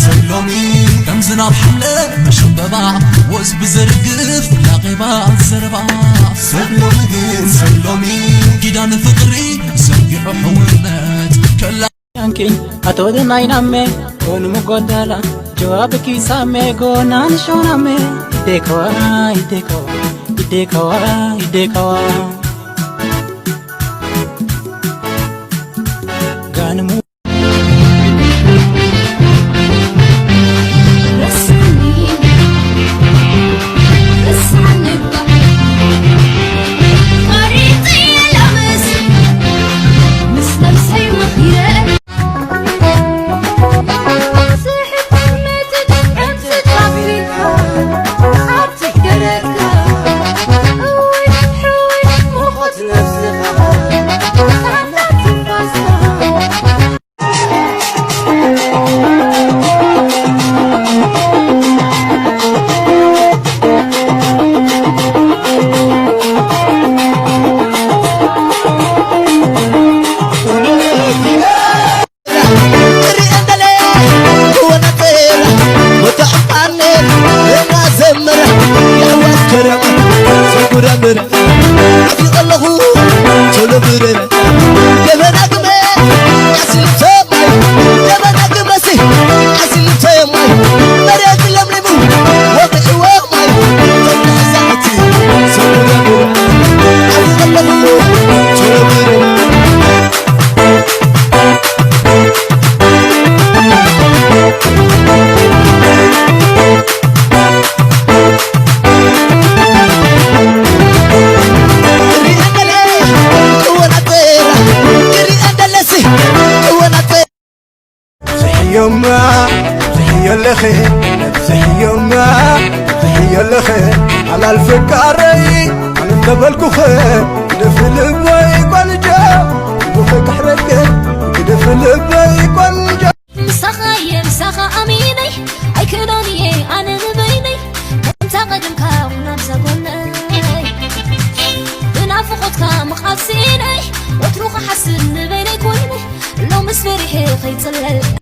ሰሎሚ ከም ዝናብ ሓምለ መሸበባ ወዝ ብዘርግፍ ላቄባ ዘረባ ሰሎሚ ግን ሰሎሚ ኪዳን ፍቅሪ ዘርጊሑ ሕውነት ከላ ያንኪኝ አቶደ ናይናሜ ጎን ሙጎዳላ ጀዋብ ኪሳሜ ጎናን ሾናሜ ይዴከዋ ይዴከዋ ይዴከዋ ይዴከዋ ጋንሙ ዝሕዮማ ዝሕዮ ኣለኸ ዝሕዮማ ዝሕዮ ኣለኸ ኣላል ፈቃረይ ኣነ ተበልኩኸ ግደፊ ልበይ ጓልጃ ልቡኸ ካሕረገ ግደፊ ልበይ ጓልጃ ምሳኻ እየ ምሳኻ ኣሚነይ ኣይክእሎን እየ ኣነ ንበይነይ ከምታ ቀደምካ ናብዛ ጎነይ ብናፍቖትካ ምቕራብ ስኢነይ ወትሩ ክሓስብ ንበይነይ ኮይነ ሎምስ ፈሪሐ ከይጽለል